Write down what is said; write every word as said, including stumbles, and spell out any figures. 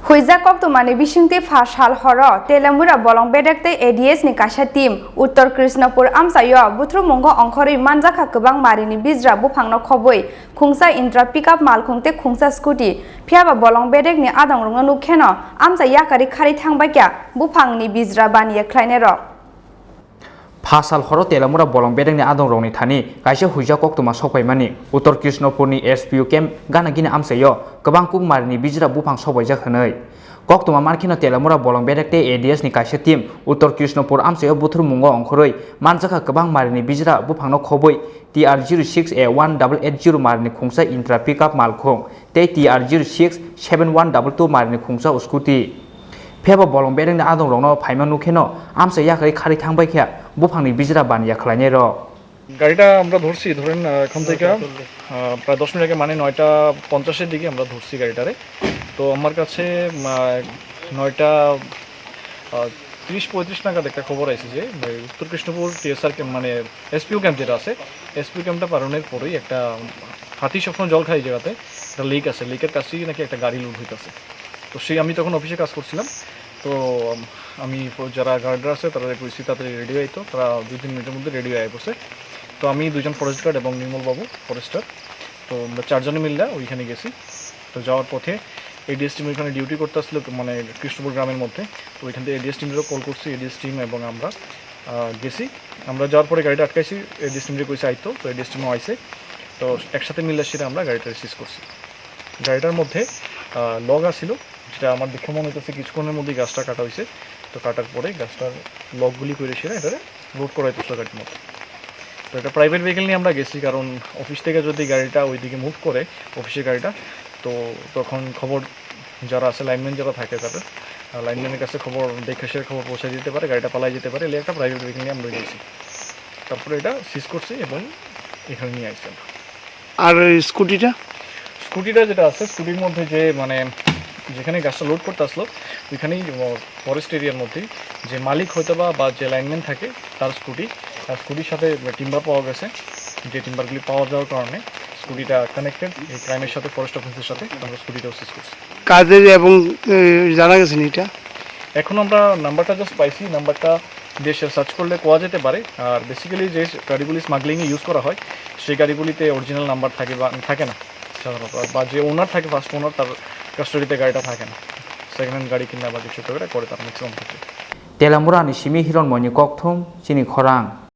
Huijak koktwmani bisingtwi pha sal horo Telamura bolong bedek tei A D S ni kaisa team Uttor Krishnapur amchaio buthurumungo ongkhorwi manjakha kwbang marini bijra buphangno khobwi khungsa Intra pickup malkhung tei khungsa scooty. Phiyaba bolong bedekni adongrokno nukkheno amchai yakarwi kharwi thangbaikha buphangni bijra baniya khlainairok. Pha sal horo Telamura bolong bedekni adongrokni thani kaisa huijak koktwma sokpaimani Uttor Krishnapurni S P O camp gana gini amchaio kwbang kuk marini bijra buphang sokpaijak hwnwi. Koktwma mankheno Telamura bolong bedek tei A D S ni kaisa team Uttor Krishnapur amchaio buthurumungo ongkhorwi manjakha kwbang marini bijra buphangno khobwi T R zero six A one double eight zero marini khungsa Intra pickup malkhung tei T R zero six seven one double two marini khungsa scooty. Phiyaba bolong bedekni adongrokno phaima nukheno amchai yakarwi kharwi thangbaikha buphangni bijra baniya khlainairok. গাড়িটা আমরা ধরছি, ধরেন, আহ, এখান থেকে, আহ, প্রায় দশ মিনিট আগে, মানে, নয়টা পঞ্চাশের দিকে আমরা ধরছি গাড়িটারে। তো আমার কাছে, আহ, নয়টা, আহ, ত্রিশ পঁয়ত্রিশ নাগাদ একটা খবর আছে যে, মানে, উত্তর কৃষ্ণপুর টিএসআর ক্যাম্প, মানে, এসপিও ক্যাম্প যেটা আছে, এসপিও ক্যাম্পটা পার হওয়ার পরেই একটা হাতি সবসময় জল খায় এই জায়গাতে, একটা লেক আছে, লেকের কাছেই নাকি একটা গাড়ি লুট হইতাছে। তো সেই, আমি তখন অফিসে কাজ করছিলাম। তো, উম, আমি প-, যারা গার্ডরা আছে, তারা কইছি, "তাড়াতাড়ি রেডি হইতো।" তারা দুই তিন মিনিটের মধ্যে রেডি হয়ে পড়ছে। তো আমি দুইজন ফরেস্ট গার্ড এবং নির্মল বাবু ফরেস্টার, তো আমরা চারজনে মিললা ওইখানে গেছি। তো যাওয়ার পথে এডিএস টিম ওইখানে ডিউটি করতে আসলো, মানে, কৃষ্ণপুর গ্রামের মধ্যে। তো ওইখান থেকে এডিএস টিমেরও কল করছি, এডিএস টিম এবং আমরা, আহ, গেছি। আমরা যাওয়ার পরে গাড়িটা আটকাইছি, এডিএস টিমরে কইছে আইতো, তো এডিএস টিমও আইছে। তো একসাথে মিললে সেটা আমরা গাড়িটা সিজ করছি। গাড়িটার মধ্যে, আহ, লগ আছিল, যেটা আমার দেখে মনে হইতেছে কিছুক্ষণের মধ্যেই গাছটা কাটা হয়েছে। তো কাটার পরে গাছটার লগগুলি করে সেটা এটারে লোড করা হইতেছিল গাড়ির মধ্যে। তো এটা প্রাইভেট ভেহিকেল নিয়ে আমরা গেছি, কারণ অফিস থেকে যদি গাড়িটা ওইদিকে মুভ করে, অফিসের গাড়িটা, তো তখন খবর, যারা আছে, লাইনম্যান যারা থাকে, তাদের, আহ, লাইনম্যানের কাছে খবর, দেখে সে খবর পৌঁছে দিতে পারে, গাড়িটা পালাই যেতে পারে, এলে একটা প্রাইভেট ভেহিকেল নিয়ে আমরা গেছি। তারপরে এটা সিজ করছি এবং এখানে নিয়ে আসছি আমরা। আর ওই স্কুটিটা? স্কুটিটা যেটা আছে, স্কুটির মধ্যে যে, মানে, যেখানে গাছটা লোড করতে আসলো, ওইখানেই, ও, ফরেস্ট এরিয়ার মধ্যেই যে মালিক হয়তো বা, বা যে লাইনম্যান থাকে, তার স্কুটি, তার স্কুটির সাথে টিম্বার পাওয়া গেছে। যে টিম্বারগুলি পাওয়া যাওয়ার কারণে স্কুটিটা কানেক্টেড এই ক্রাইমের সাথে, ফরেস্ট অফেন্সের সাথে, আমরা স্কুটিটাও সিজ করছি। কাদের এবং, এ, জানা গেছে নি এটা? এখন আমরা নাম্বারটা জাস্ট পাইছি, নাম্বারটা দেশে সার্চ করলে পাওয়া যেতে পারে। আর বেসিক্যালি যে গাড়িগুলি স্মাগলিংয়ে ইউজ করা হয়, সেই গাড়িগুলিতে অরিজিনাল নাম্বার থাকে বা থাকে না সাধারণত, বা যে ওনার থাকে, ফার্স্ট ওনার, তার কাস্টডিতে গাড়িটা থাকে না। সেকেন্ড হ্যান্ড গাড়ি কিনা বা কিছু একটা করে, করে তারা ম্যাক্সিমাম ক্ষেত্রে। Telamura ni simi Hiron Moini kokthum chini khorang.